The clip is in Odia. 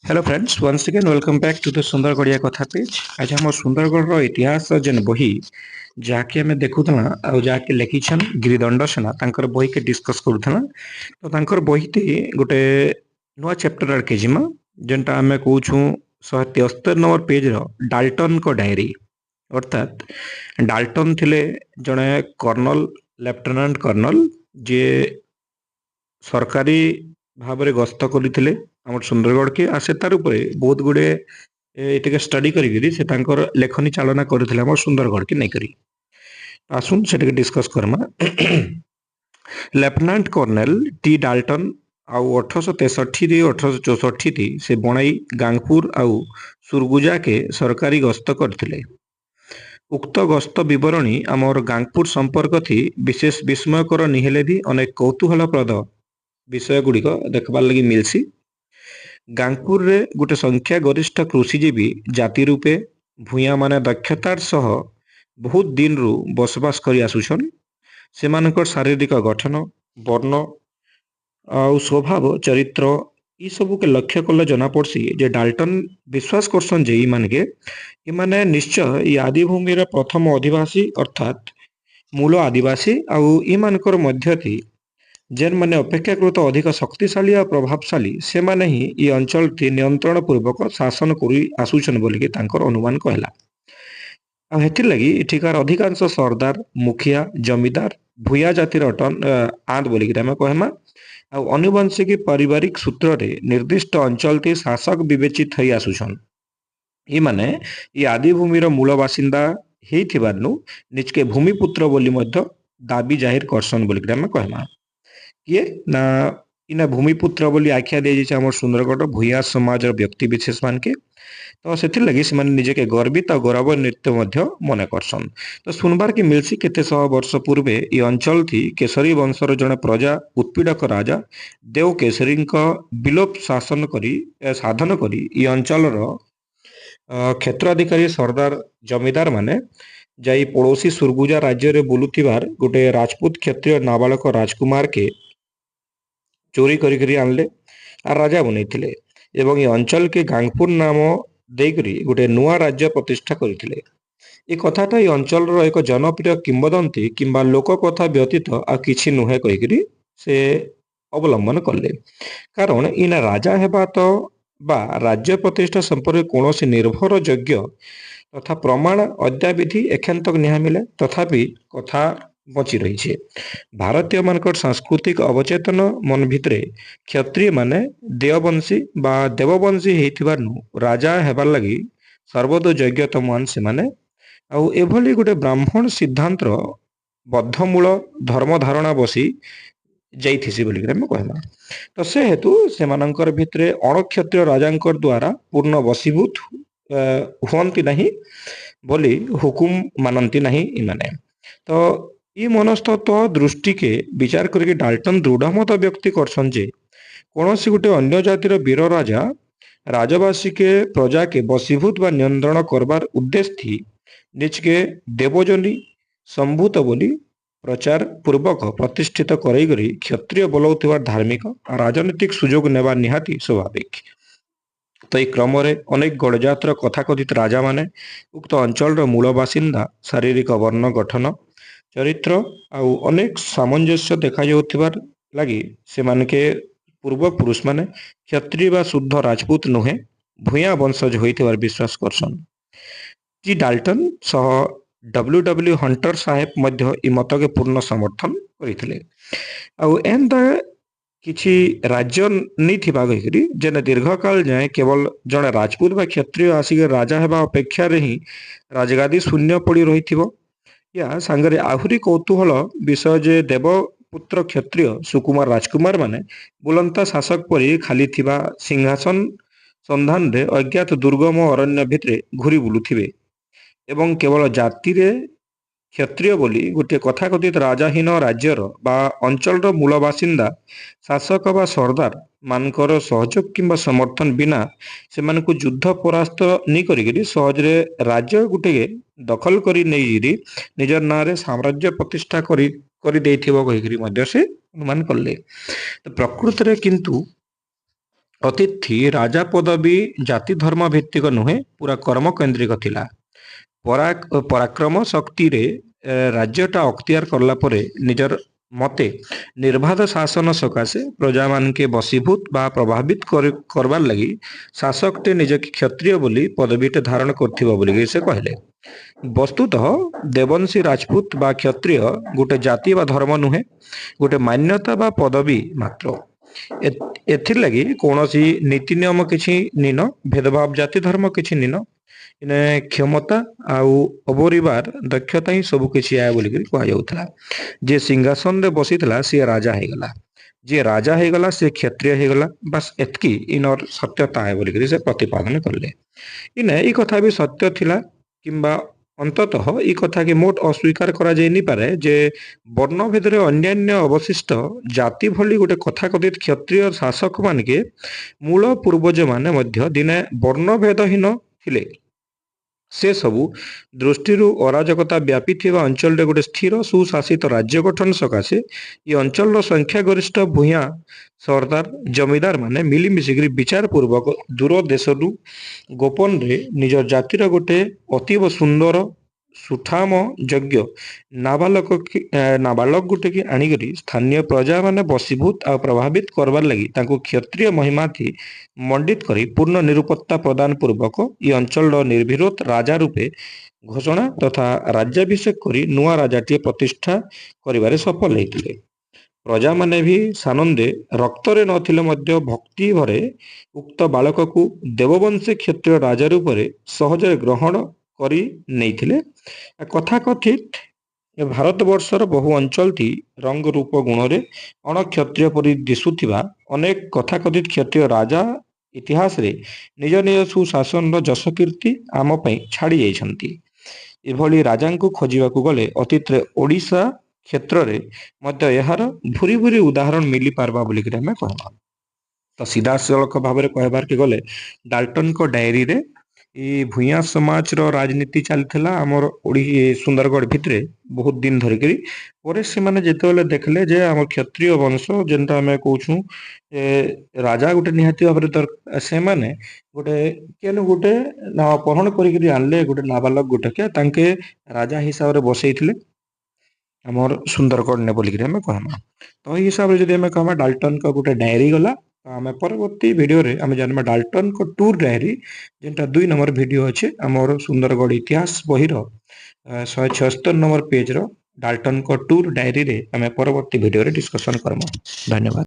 Hello friends, once again welcome back to the ସୁନ୍ଦରଗଡ଼ିଆ କଥା ପେଜ୍। ଆଜି ଆମ ସୁନ୍ଦରଗଡ଼ର ଇତିହାସ ଯେନ୍ ବହି ଯାହାକି ଆମେ ଦେଖୁଥିଲା ଆଉ ଯାହାକି ଲେଖିଛନ୍ ଗିରିଦଣ୍ଡ ସେନା, ତାଙ୍କର ବହିକେ ଡିସ୍କସ୍ କରୁଥିଲା। ତ ତାଙ୍କର ବହିଟି ଗୋଟେ ନୂଆ ଚାପ୍ଟର ଆଡ଼କେ ଯିମା, ଯେନ୍ଟା ଆମେ କହୁଛୁଁ 173 ନମ୍ବର ପେଜ୍ର ଡାଲ୍ଟନଙ୍କ ଡାଏରୀ। ଅର୍ଥାତ୍ ଡାଲ୍ଟନ ଥିଲେ ଜଣେ କର୍ଣ୍ଣଲ, ଲେଫ୍ଟନାଣ୍ଟ କର୍ଣ୍ଣଲ, ଯିଏ ସରକାରୀ ଭାବରେ ଗସ୍ତ କରିଥିଲେ ଆମର ସୁନ୍ଦରଗଡ଼କେ, ଆଉ ସେ ତାର ଉପରେ ବହୁତ ଗୁଡ଼ିଏ ଟିକେ ଷ୍ଟଡି କରିକିରି ସେ ତାଙ୍କର ଲେଖନୀ ଚାଳନା କରିଥିଲେ ଆମର ସୁନ୍ଦରଗଡ଼କେ ନେଇକରି। ଆସୁନ୍ ସେଟାକେ ଡିସ୍କସ୍ କର୍ମା। ଲେଫ୍ଟନାଣ୍ଟ କର୍ଣ୍ଣେଲ ଟି ଡାଲ୍ଟନ ଆଉ 1863ରେ 1864ରେ ସେ ବଣାଇ, ଗାଙ୍ଗପୁର ଆଉ ସୁରଗୁଜାକେ ସରକାରୀ ଗସ୍ତ କରିଥିଲେ। ଉକ୍ତ ଗସ୍ତ ବିବରଣୀ ଆମର ଗାଙ୍ଗପୁର ସମ୍ପର୍କ ଥି ବିଶେଷ ବିସ୍ମୟକର ନିହେଲେ ବି ଅନେକ କୌତୁହଳପ୍ରଦ ବିଷୟ ଗୁଡ଼ିକ ଦେଖବାର୍ ଲାଗି ମିଲ୍ସି। ଗାଙ୍ଗପୁରରେ ଗୋଟେ ସଂଖ୍ୟା ଗରିଷ୍ଠ କୃଷିଜୀବୀ ଜାତି ରୂପେ ଭୂୟାଁମାନେ ଦକ୍ଷତାର ସହ ବହୁତ ଦିନରୁ ବସବାସ କରି ଆସୁଛନ୍। ସେମାନଙ୍କର ଶାରୀରିକ ଗଠନ, ବର୍ଣ୍ଣ ଆଉ ସ୍ୱଭାବ ଚରିତ୍ର ଏସବୁକେ ଲକ୍ଷ୍ୟ କଲେ ଜଣାପଡ଼୍ସି ଯେ ଡାଲ୍ଟନ ବିଶ୍ୱାସ କରସନ୍ ଯେ ଏମାନେ ନିଶ୍ଚୟ ଏଇ ଆଦିଭୂମିର ପ୍ରଥମ ଅଧିବାସୀ, ଅର୍ଥାତ୍ ମୂଳ ଆଦିବାସୀ, ଆଉ ଏମାନଙ୍କର ମଧ୍ୟଥି ଯେନ୍ମାନେ ଅପେକ୍ଷାକୃତ ଅଧିକ ଶକ୍ତିଶାଳୀ ଆଉ ପ୍ରଭାବଶାଳୀ, ସେମାନେ ହିଁ ଏ ଅଞ୍ଚଳଟି ନିୟନ୍ତ୍ରଣ ପୂର୍ବକ ଶାସନ କରି ଆସୁଛନ୍ ବୋଲିକି ତାଙ୍କର ଅନୁମାନ କହିଲା। ଆଉ ହେଥିର୍ଲାଗି ଏଠିକାର ଅଧିକାଂଶ ସର୍ଦ୍ଦାର, ମୁଖିଆ, ଜମିଦାର ଭୂୟା ଜାତିର ଅଟନ୍ ଆନ୍ଦ ବୋଲିକିରି ଆମେ କହେମା। ଆଉ ଅନୁବଂଶିକୀ ପାରିବାରିକ ସୂତ୍ରରେ ନିର୍ଦ୍ଦିଷ୍ଟ ଅଞ୍ଚଳଟି ଶାସକ ବିବେଚିତ ହେଇ ଆସୁଛନ୍। ଏମାନେ ଏ ଆଦିଭୂମିର ମୂଳ ବାସିନ୍ଦା ହେଇଥିବାରନୁ ନିଜକେ ଭୂମିପୁତ୍ର ବୋଲି ମଧ୍ୟ ଦାବି ଜାହିର କରସନ୍ ବୋଲିକିରି ଆମେ କହେମା। କିଏ ନା ଇନା ଭୂମିପୁତ୍ର ବୋଲି ଆଖ୍ୟା ଦିଆଯାଇଛି ଆମର ସୁନ୍ଦରଗଡ଼ ଭୂୟା ସମାଜର ବ୍ୟକ୍ତି ବିଶେଷ ମାନକେ। ତ ସେଥିର୍ଲାଗି ସେମାନେ ନିଜକେ ଗର୍ବିତ ଆଉ ଗୌରବାନ୍ୱିତ ମଧ୍ୟ ମନେ କରସନ୍। ତ ଶୁଣବାର୍ କି ମିଲ୍ସି, କେତେ ଶହ ବର୍ଷ ପୂର୍ବେ ଏ ଅଞ୍ଚଳଥି କେଶରୀ ବଂଶର ଜଣେ ପ୍ରଜା ଉତ୍ପୀଡ଼କ ରାଜା ଦେଓ କେଶରୀଙ୍କ ବିଲୋପ ଶାସନ କରି ସାଧନ କରି ଏ ଅଞ୍ଚଳର କ୍ଷେତ୍ରାଧିକାରୀ ସର୍ଦ୍ଦାର ଜମିଦାର ମାନେ ଯାଇ ପଡ଼ୋଶୀ ସୁରଗୁଜା ରାଜ୍ୟରେ ବୁଲୁଥିବାର ଗୋଟେ ରାଜପୁତ କ୍ଷତ୍ରିୟ ନାବାଳକ ରାଜକୁମାରକେ ଚୋରି କରିକରି ଆଣିଲେ ଆଉ ରାଜା ବନେଇଥିଲେ ଏବଂ ଏ ଅଞ୍ଚଳକେ ଗାଙ୍ଗପୁର ନାମ ଦେଇକରି ଗୋଟେ ନୂଆ ରାଜ୍ୟ ପ୍ରତିଷ୍ଠା କରିଥିଲେ। ଏ କଥାଟା ଏ ଅଞ୍ଚଳର ଏକ ଜନପ୍ରିୟ କିମ୍ବଦନ୍ତୀ କିମ୍ବା ଲୋକକଥା ବ୍ୟତୀତ ଆଉ କିଛି ନୁହେଁ କହିକିରି ସେ ଅବଲମ୍ବନ କଲେ, କାରଣ ଇନା ରାଜା ହେବା ତ ବା ରାଜ୍ୟ ପ୍ରତିଷ୍ଠା ସମ୍ପର୍କରେ କୌଣସି ନିର୍ଭରଯୋଗ୍ୟ ତଥା ପ୍ରମାଣ ଅଦ୍ୟାବିଧି ଏକ୍ଷନ୍ତକ ନିହା ମିଲେ। ତଥାପି କଥା ବଞ୍ଚି ରହିছে। ଭାରତୀୟମାନଙ୍କର ସାଂସ୍କୃତିକ ଅବଚେତନ ମନ ଭିତରେ କ୍ଷତ୍ରିୟମାନେ ଦେବବଂଶୀ ବା ଦେବବଂଶୀ ହେଇଥିବାରୁ ରାଜା ହେବାର ଲାଗି ସର୍ବଦା ଯୋଗ୍ୟତମାନ ସେମାନେ, ଆଉ ଏଭଳି ଗୋଟେ ବ୍ରାହ୍ମଣ ସିଦ୍ଧାନ୍ତର ବଦ୍ଧମୂଳ ଧର୍ମ ଧାରଣା ବସି ଯାଇଥିସି ବୋଲିକିରି ଆମେ କହିମା। ତ ସେ ହେତୁ ସେମାନଙ୍କର ଭିତରେ ଅଣକ୍ଷତ୍ରିୟ ରାଜାଙ୍କର ଦ୍ୱାରା ପୂର୍ଣ୍ଣ ବଶୀଭୂତ ହୁଅନ୍ତି ନାହିଁ ବୋଲି ହୁକୁମ ମାନନ୍ତି ନାହିଁ ଏମାନେ। ତ ଇ ମନସ୍ତତ୍ଵ ଦୃଷ୍ଟିକେ ବିଚାର କରିକି ଡାଲ୍ଟନ ଦୃଢ଼ ମତ ବ୍ୟକ୍ତି କରସନ୍ ଯେ କୌଣସି ଗୋଟେ ଅନ୍ୟ ଜାତିର ବୀର ରାଜା ରାଜବାସୀକେ ପ୍ରଜାକେ ବଶୀଭୂତ ବା ନିୟନ୍ତ୍ରଣ କରବାର ଉଦ୍ଦେଶ୍ୟ ଥି ନିଜକେ ଦେବଜନୀ ସମ୍ଭୂତ ବୋଲି ପ୍ରଚାର ପୂର୍ବକ ପ୍ରତିଷ୍ଠିତ କରେଇକରି କ୍ଷତ୍ରିୟ ବୋଲାଉଥିବା ଧାର୍ମିକ ରାଜନୈତିକ ସୁଯୋଗ ନେବା ନିହାତି ସ୍ୱାଭାବିକ। ତ ଏହି କ୍ରମରେ ଅନେକ ଗଡ଼ଜାତର କଥାକଥିତ ରାଜାମାନେ ଉକ୍ତ ଅଞ୍ଚଳର ମୂଳ ବାସିନ୍ଦା ଶାରୀରିକ ବର୍ଣ୍ଣ ଗଠନ, ଚରିତ୍ର ଆଉ ଅନେକ ସାମଞ୍ଜସ୍ୟ ଦେଖାଯାଉଥିବାର ଲାଗି ସେମାନକେ ପୂର୍ବପୁରୁଷମାନେ କ୍ଷତ୍ରିୟ ବା ଶୁଦ୍ଧ ରାଜପୁତ ନୁହେଁ, ଭୂୟାଁ ବଂଶଜ ହୋଇଥିବାର ବିଶ୍ୱାସ କରସନ୍। ଟି ଡାଲ୍ଟନ ସହ ଡବ୍ଲ୍ୟୁ ଡବ୍ଲ୍ୟୁ ହଣ୍ଟର ସାହେବ ମଧ୍ୟ ଏ ମତକେ ପୂର୍ଣ୍ଣ ସମର୍ଥନ କରିଥିଲେ। ଆଉ ଏନ୍ତା କିଛି ରାଜ୍ୟ ନେଇଥିବା କହିକିରି ଯେନେ ଦୀର୍ଘକାଳ ଯାଏଁ କେବଳ ଜଣେ ରାଜପୁତ ବା କ୍ଷତ୍ରିୟ ଆସିକି ରାଜା ହେବା ଅପେକ୍ଷାରେ ହିଁ ରାଜଗାଦି ଶୂନ୍ୟ ପଡ଼ି ରହିଥିବ। ୟା ସାଙ୍ଗରେ ଆହୁରି କୌତୁହଳ ବିଷୟ ଯେ ଦେବପୁତ୍ର କ୍ଷତ୍ରିୟ ସୁକୁମାର ରାଜକୁମାର ମାନେ ବୁଲନ୍ତା ଶାସକ ପରି ଖାଲି ଥିବା ସିଂହାସନ ସନ୍ଧାନରେ ଅଜ୍ଞାତ ଦୁର୍ଗମ ଅରଣ୍ୟ ଭିତରେ ଘୁରି ବୁଲୁଥିବେ ଏବଂ କେବଳ ଜାତିରେ କ୍ଷତ୍ରିୟ ବୋଲି ଗୋଟିଏ କଥାକଥିତ ରାଜାହୀନ ରାଜ୍ୟର ବା ଅଞ୍ଚଳର ମୂଳ ବାସିନ୍ଦା ଶାସକ ବା ସର୍ଦ୍ଦାର ମାନଙ୍କର ସହଯୋଗ କିମ୍ବା ସମର୍ଥନ ବିନା ସେମାନଙ୍କୁ ଯୁଦ୍ଧ ପରାସ୍ତ ନି କରିକିରି ସହଜରେ ରାଜ୍ୟ ଗୋଟିଏ ଦଖଲ କରି ନେଇକିରି ନିଜର ନାଁରେ ସାମ୍ରାଜ୍ୟ ପ୍ରତିଷ୍ଠା କରି କରିଦେଇଥିବ କହିକିରି ମଧ୍ୟ ସେ ଅନୁମାନ କଲେ। ତ ପ୍ରକୃତରେ କିନ୍ତୁ ଅତିଥି ରାଜା ପଦବୀ ଜାତି ଧର୍ମ ଭିତ୍ତିକ ନୁହେଁ, ପୁରା କର୍ମକେନ୍ଦ୍ରିକ ଥିଲା। ପରାକ୍ରମ ଶକ୍ତିରେ ରାଜ୍ୟଟା ଅକ୍ତିଆର କଲା ପରେ ନିଜର ମତେ ନିର୍ବାଧ ଶାସନ ସକାଶେ ପ୍ରଜାମାନକେ ବଶୀଭୂତ ବା ପ୍ରଭାବିତ କରବାର୍ ଲାଗି ଶାସକଟେ ନିଜକେ କ୍ଷତ୍ରିୟ ବୋଲି ପଦବୀଟେ ଧାରଣ କରିଥିବ ବୋଲିକି ସେ କହିଲେ। ବସ୍ତୁତଃ ଦେବଂଶୀ ରାଜପୁତ ବା କ୍ଷତ୍ରିୟ ଗୋଟେ ଜାତି ବା ଧର୍ମ ନୁହେଁ, ଗୋଟେ ମାନ୍ୟତା ବା ପଦବୀ ମାତ୍ର। ଏଥିର୍ଲାଗି କୌଣସି ନୀତି ନିୟମ କିଛି ନିନ, ଭେଦଭାବ ଜାତି ଧର୍ମ କିଛି ନିନ। ଇନେ କ୍ଷମତା ଆଉ ଅବରିବାର ଦକ୍ଷତା ହିଁ ସବୁ କିଛି ଆଏ ବୋଲିକିରି କୁହାଯାଉଥିଲା। ଯିଏ ସିଂହାସନରେ ବସିଥିଲା ସିଏ ରାଜା ହେଇଗଲା, ଯିଏ ରାଜା ହେଇଗଲା ସିଏ କ୍ଷତ୍ରିୟ ହେଇଗଲା, ବାସ୍ ଏତ୍କି ଇନର ସତ୍ୟତା ଆଏ ବୋଲିକିରି ସେ ପ୍ରତିପାଦନ କଲେ। ଇନେ ଏଇ କଥା ବି ସତ୍ୟ ଥିଲା କିମ୍ବା ଅନ୍ତତଃ ଏଇ କଥାକେ ମୋଟ ଅସ୍ୱୀକାର କରାଯାଇ ନିପାରେ ଯେ ବର୍ଣ୍ଣଭେଦରେ ଅନ୍ୟାନ୍ୟ ଅବଶିଷ୍ଟ ଜାତି ଭଳି ଗୋଟେ କଥାକଥିତ କ୍ଷତ୍ରିୟ ଶାସକମାନକେ ମୂଳ ପୂର୍ବଜମାନେ ମଧ୍ୟ ଦିନେ ବର୍ଣ୍ଣଭେଦହୀନ ଥିଲେ। ସେ ସବୁ ଦୃଷ୍ଟିରୁ ଅରାଜକତା ବ୍ୟାପିଥିବା ଅଞ୍ଚଳରେ ଗୋଟେ ସ୍ଥିର ସୁଶାସିତ ରାଜ୍ୟ ଗଠନ ସକାଶେ ଏ ଅଞ୍ଚଳର ସଂଖ୍ୟାଗରିଷ୍ଠ ଭୂୟାଁ ସର୍ଦ୍ଦାର ଜମିଦାର ମାନେ ମିଳିମିଶିକିରି ବିଚାର ପୂର୍ବକ ଦୂର ଦେଶରୁ ଗୋପନରେ ନିଜ ଜାତିର ଗୋଟେ ଅତୀବ ସୁନ୍ଦର ସୁଠାମ ଯୋଗ୍ୟ ନାବାଳକ ଗୁଟେକେ ଆଣିକରି ସ୍ଥାନୀୟ ପ୍ରଜାମାନେ ବଶୀଭୂତ ଆଉ ପ୍ରଭାବିତ କରବାର୍ ଲାଗି ତାଙ୍କୁ କ୍ଷତ୍ରିୟ ମହିମାଥି ମଣ୍ଡିତ କରି ପୂର୍ଣ୍ଣ ନିରାପତ୍ତା ପ୍ରଦାନ ପୂର୍ବକ ଏ ଅଞ୍ଚଳର ନିର୍ବିରୋଧ ରାଜା ରୂପେ ଘୋଷଣା ତଥା ରାଜ୍ୟାଭିଷେକ କରି ନୂଆ ରାଜାଟିଏ ପ୍ରତିଷ୍ଠା କରିବାରେ ସଫଳ ହେଇଥିଲେ। ପ୍ରଜାମାନେ ବି ସାନନ୍ଦେ ରକ୍ତରେ ନଥିଲେ ମଧ୍ୟ ଭକ୍ତି ଭରେ ଉକ୍ତ ବାଳକକୁ ଦେବବଂଶୀ କ୍ଷତ୍ରିୟ ରାଜା ରୂପରେ ସହଜରେ ଗ୍ରହଣ କରି ନେଇଥିଲେ। କଥାକଥିତ ଭାରତବର୍ଷର ବହୁ ଅଞ୍ଚଳଟି ରଙ୍ଗ ରୂପ ଗୁଣରେ ଅଣକ୍ଷତ୍ରିୟ ପରି ଦିଶୁଥିବା ଅନେକ କଥାକଥିତ କ୍ଷତ୍ରିୟ ରାଜା ଇତିହାସରେ ନିଜ ନିଜ ସୁଶାସନର ଯଶକୀର୍ତ୍ତି ଆମ ପାଇଁ ଛାଡ଼ି ଯାଇଛନ୍ତି। ଏଭଳି ରାଜାଙ୍କୁ ଖୋଜିବାକୁ ଗଲେ ଅତୀତରେ ଓଡ଼ିଶା କ୍ଷେତ୍ରରେ ମଧ୍ୟ ଏହାର ଭୁରି ଭୁରି ଉଦାହରଣ ମିଳିପାରବା ବୋଲିକିରି ଆମେ କହିବା। ତ ସିଧାସଳଖ ଭାବରେ କହିବାର୍କେ ଗଲେ ଡାଲ୍ଟନଙ୍କ ଡାଏରୀରେ ଏ ଭୂୟାଁ ସମାଜର ରାଜନୀତି ଚାଲିଥିଲା ଆମର ସୁନ୍ଦରଗଡ଼ ଭିତରେ ବହୁତ ଦିନ ଧରିକିରି। ପରେ ସେମାନେ ଯେତେବେଳେ ଦେଖିଲେ ଯେ ଆମ କ୍ଷତ୍ରିୟ ବଂଶ ଯେନ୍ଟା ଆମେ କହୁଛୁଁ ଯେ ରାଜା ଗୋଟେ ନିହାତି ଭାବରେ ଦରକାର, ସେମାନେ ଗୋଟେ କେନୁ ଗୋଟେ ଅପହରଣ କରିକିରି ଆଣିଲେ ଗୋଟେ ନାବାଳକ ଗୋଟେକେ, ତାଙ୍କେ ରାଜା ହିସାବରେ ବସେଇଥିଲେ ଆମର ସୁନ୍ଦରଗଡ଼ ନେ ବୋଲିକିରି ଆମେ କହେମା। ତ ଏଇ ହିସାବରେ ଯଦି ଆମେ କହେମା ଡାଲ୍ଟନଙ୍କ ଗୋଟେ ଡାଏରୀ ଗଲା, ତ ଆମେ ପରବର୍ତ୍ତୀ ଭିଡ଼ିଓରେ ଆମେ ଜାଣିବା ଡାଲ୍ଟନଙ୍କ ଟୁର୍ ଡାଏରୀ, ଯେନ୍ଟା 2 ନମ୍ବର ଭିଡ଼ିଓ ଅଛି ଆମର ସୁନ୍ଦରଗଡ଼ ଇତିହାସ ବହିର 176 ନମ୍ବର ପେଜ୍ର ଡାଲ୍ଟନଙ୍କ ଟୁର୍ ଡାଏରୀରେ ଆମେ ପରବର୍ତ୍ତୀ ଭିଡ଼ିଓରେ ଡିସ୍କସନ୍ କର୍ମା। ଧନ୍ୟବାଦ।